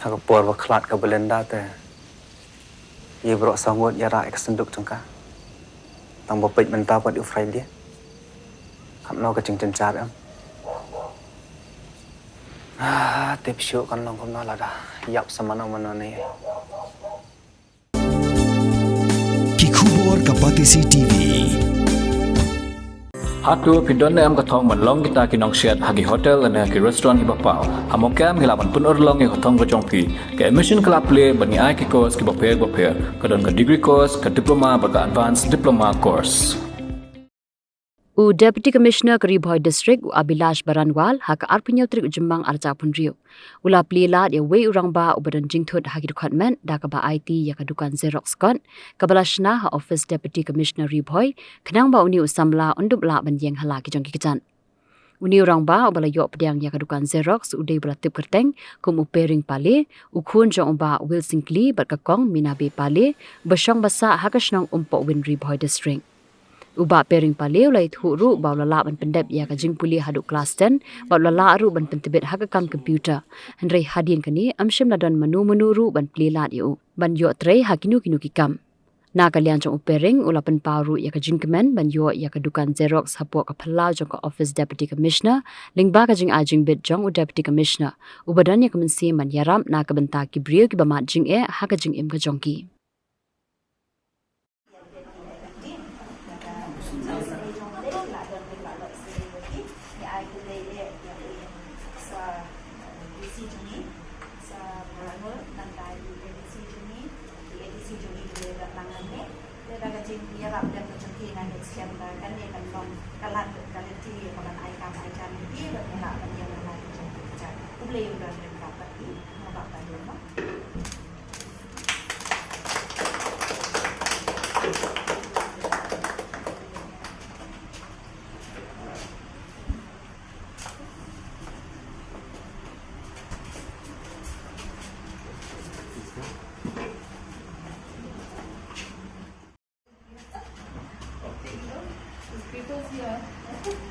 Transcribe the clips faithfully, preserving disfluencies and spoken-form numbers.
Ha ka por ba khlad ka Belinda te, ïa baroh saw ngut ïa rah ïa ka synduk jong ka. Tang ba peit mynta pat u Friday. Katno ka jingjynjar em. Ah, tip shuh kan long kumno lada ïap sa mano mano ne. Ki khubor ka Batesi T V. Hato phi don ne em ka thong ban long kita ki nongsiat ha ki hotel ne ki restaurant kiba paw? Ha Mawkyrwat ngi lah ban pynurlong ïa ka thong ka jong phi. Ka admission ka la plie bad ngi ai ki course kiba pher bapher. Ka don ka degree course, ka diploma bad ka advanced diploma course. U Deputy Commissioner ka Ri Bhoi District, u Abhilash Baranwal, ha ka arphew hynñiew tarik u Jymmang arhajar arphew hynriew, u la plie lad ïa uwei u rangbah uba don jingthut ha ki dkhot met da kaba aiti ïa ka dukan Xerox kot kaba la shna ha office Deputy Commissioner Ri Bhoi, khnang ba une u samla un dup lah ban ïeng ha la ki jong ki kjat. Une u rangbah uba la ïoh pdiang ïa ka dukan Xerox u dei uba la tip kyrteng kum u Pering Pale, u khun jong u Bah Wilson Kli bad ka kong Minabe Pale, ba shong ba sah ha ka shnong Umpohwin, Ri Bhoi District. U Bah Pering Pale u la ïathuh ruh ba u la lah ban pyndep ïa ka jingpule haduh klas ten, bad u la lah ruh ban pyntbit ha ka kam computer. Hynrei hadien kane, ym shym la don mano mano ruh ban plie lad ïa u ban ïoh trei ha kino kino ki kam. Na ka liang jong u Pering, u la pynpaw ruh ïa ka jingkmen ban ïoh ïa ka dukan Xerox hapoh ka phyllaw jong ka office Deputy Commissioner, lyngba ka jingai jingbit jong u Deputy Commissioner, uba don ïa ka mynsiem ban ïarap na ka bynta ki briew kiba mad jingeh ha ka jingim ka jong ki. Sa Baranwal, nangta i A D C jong ngi, i A D C jong ngi ki dei ba lang ngan ne, dei ba ka jingïarap dang ka jong ki ngan expect ba kane kan long ka lad ka lynti ka ban ai kam ai jam ïa ki ba ki lah ban ïeng ha la ki jong ki jam. Khublei ïa u don ryngkat bad ki, mo bak ba dei mo. Papers here.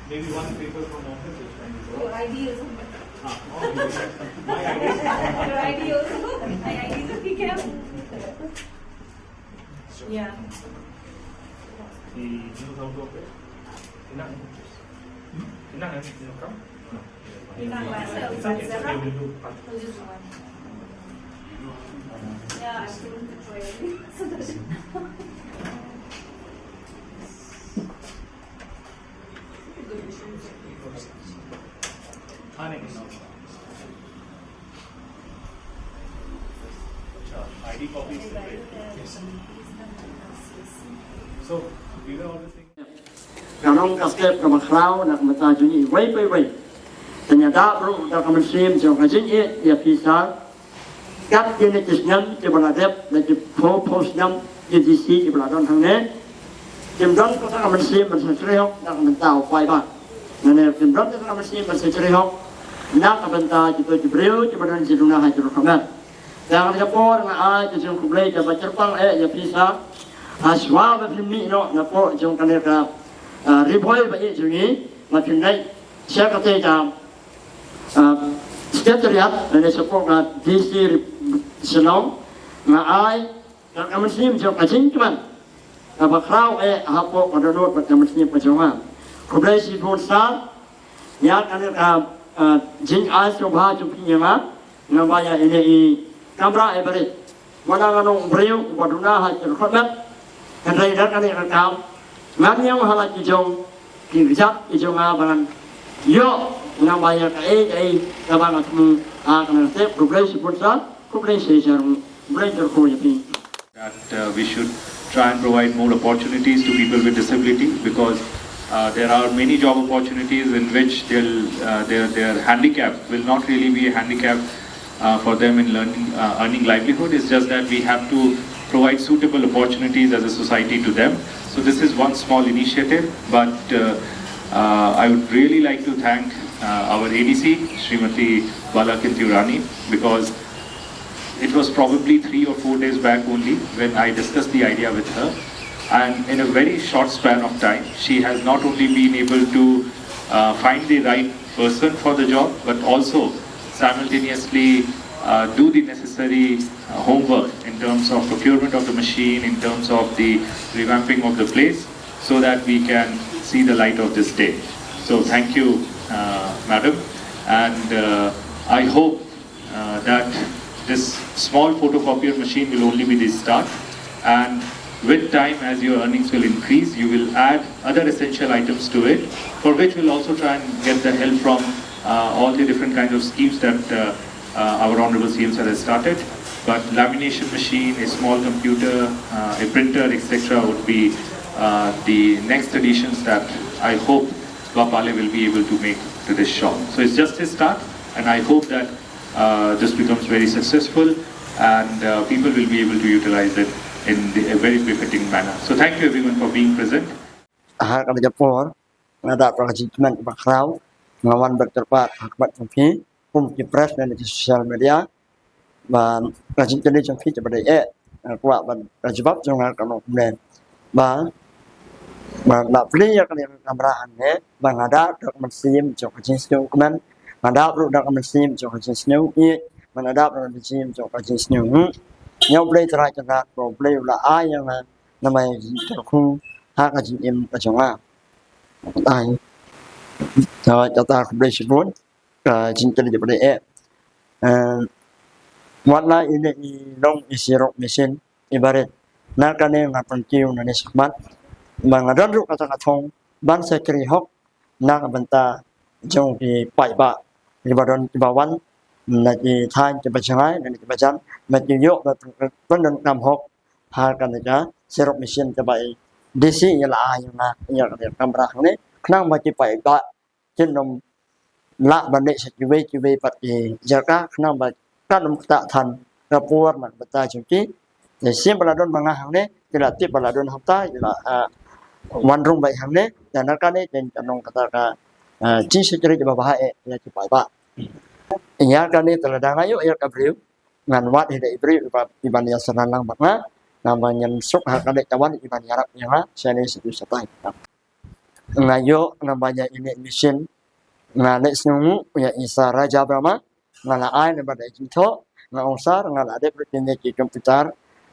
Maybe one paper from office is fine. Your I D also. Ah, okay. My I D. Your I D also. My I D is okay. Yeah. He knows how to operate. Enough. Enough, eh? You know, come. No. Enough, eh? It's okay, it's okay. We'll do. Yeah, I couldn't control it. Ka long ka step kaba khraw na ka bynta jong ngi iwei pa iwei. Te nga dap ruh da ka mynsiem jong ka jingïeit ïa phi sir. Kat kine ki snem kiba la dep, da ki phew phew snem ki DC kiba la don hangne, kim don kata ka mynsiem ban sngewsih hok na ka bynta u paidbah. Nangne kim don kata ka mynsiem ban sngewsih hok na ka bynta kito ki briew kiba don jingduna ha ki rukom. Te ha kane ka por nga ai ka jingkhublei kaba kyrpang eh ïa phi sir. Hashwa ba phim mih noh napoh jong kane ka, ah, Ri Bhoi ba ïeit jong ngi, ba phim leit sha kata ka, ah, Secretariat, lane shapoh ka DC Shillong, nga ai ka mynsiem jong ka jingkmen kaba khraw eh hapoh ka dohnud bad ka mynsiem ka jong nga. Khublei shibun sir ïa kane ka, ah, jingai sngewbha jong phi ïa nga. Namar ba ïa ine i kamra e barit, wat la nga long u briew uba duna ha ki rukom met, hynrei da kane ka kam ngan ïeng ha la ki jong ki kjat ki jong nga ba ngan ïoh namar ba ïa kaei kaei kaba nga thmu ha kane ka step. Khublei shibun sir, khublei shibun, khublei shibun ïa phi. That, uh, we should try and provide more opportunities to people with disability because, uh, there are many job opportunities in which they'll, uh, their, their handicap will not really be a handicap, uh, for them in learning, uh, earning livelihood. It's just that we have to provide suitable opportunities as a society to them. So this is one small initiative, but, uh, uh, I would really like to thank, uh, our A D C, Srimati Bala Kintiurani, because it was probably three or four days back only when I discussed the idea with her. And in a very short span of time, she has not only been able to, uh, find the right person for the job, but also simultaneously, uh, do the necessary uh, homework in terms of procurement of the machine, in terms of the revamping of the place, so that we can see the light of this day. So thank you, uh, madam, and uh, I hope uh, that this small photocopier machine will only be the start, and with time, as your earnings will increase, you will add other essential items to it, for which we'll also try and get the help from uh, all the different kinds of schemes that uh, uh, our Honorable C M Sir has started. But lamination machine, a small computer, uh, a printer, et cetera would be uh, the next additions that I hope Bapale will be able to make to this shop. So it's just a start, and I hope that uh, this becomes very successful, and uh, people will be able to utilize it in the, a very befitting manner. So thank you everyone for being present. Ha kane ka por nga da ka jingkmen ba khraw nga wan bad kyrpad ha khmat jong phi kum ki press ne ki social media ba ka jingkmen jong phi ba dei eh kwah ban ka jubab jong nga ka long kumne ba ba la pli ya ka kamra hangne ba nga da ka mynsiem jong ka jingsngew kmen nga da ruh da ka mynsiem jong ka jingsngew i ba nga da ruh ka mynsiem jong ka jingsngew. Nga u Blei Trai ka da ko Blei u la ai ya nga namar ka khu ha ka jingim ka jong nga. Ai. Tawa kata ka Blei shibun ka jingkmen jong phi eh. Wat la ine i long i xerox machine i barit na kane nga pynkiw na ne shakmat ma nga don ruh kata ka thong ban sa kri hok na ka bynta jong ki paidbah kiba don kiba wan na ki thaiñ kiba jngai na kiba jan na ki ïoh ba pyndonkam hok ha kane ka xerox machine kaba i DC i la ai ïa nga ïa ka kamra hangne khnang ba ki paidbah kin ym lah ban leit sha kiwei kiwei pat ki jaka khnang ba kan ym ktah than ka por na ka bynta jong ki. Te shisien ba la don ma nga hangne ki la tip ba la don hangta ki la wan rung beit hangne. Te na kane te ka long kata ka jingshakri ba bha eh ïa ki paidbah. Ïa kane te lada nga ïoh ïa ka briew ngan wad hi da i briew iba iban ïa sanan lang bad nga. Namar ngan suk ha kane te wan iban ïarap ïa nga shane sha tu shatai. Nga ïoh namar ïa ine i machine nga leh sngewnguh ïa i Sir Raja Verma nga la ai namar da i jingthoh nga ong Sir nga la dep ruh ïa ki computer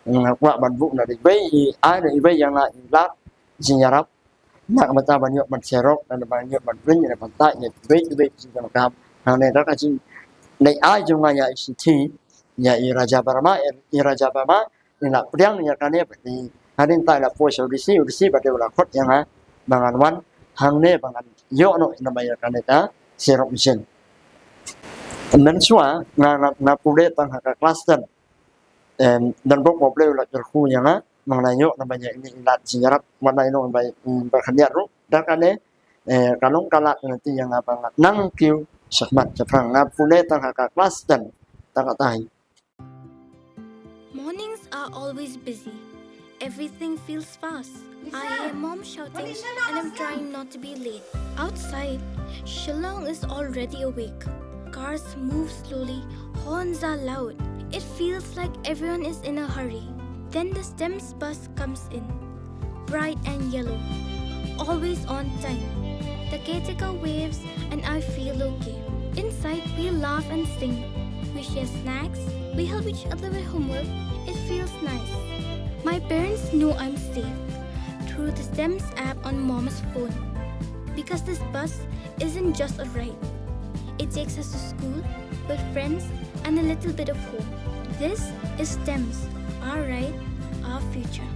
nga kwah ban buh na da iwei i ai da iwei ïa nga i lad jingïarap na ka bynta ban ïoh ban xerox na ban ïoh ban print na ban type ïa iwei iwei jingdonkam. Hangne da ka jing leh ai jong nga ïa i shithi ïa i Raja Verma i Raja Verma i la pdiang ïa kane ba i hadien ta i la poi sha u DC u DC ba dei u la khot ïa nga ba ngan wan hangne ba ngan ïoh noh ïa namar ïa kane ka xerox machine. Mynshuwa nga nga nga pule tang ha ka klas ten. Em don bok ba u Blei u la kyrkhu ïa nga ba ngan ïoh namar ïa ine i lad jingïarap wat la ïoh ba ba khyndiat ruh da kane ka long ka lad na ti ïa nga ba nga nang kiew shakhmat shaphrang nga pule tang ha ka klas ten. Ta ka tai. Mornings are always busy. Everything feels fast. I hear mom shouting and I'm trying not to be late. Outside, Shillong is already awake. Cars move slowly, horns are loud. It feels like everyone is in a hurry. Then the STEMS bus comes in. Bright and yellow. Always on time. The caretaker waves and I feel okay. Inside, we laugh and sing. We share snacks. We help each other with homework. It feels nice. My parents know I'm safe through the STEMS app on mom's phone. Because this bus isn't just a ride, it takes us to school, with friends, and a little bit of hope. This is STEMS, our ride, our future.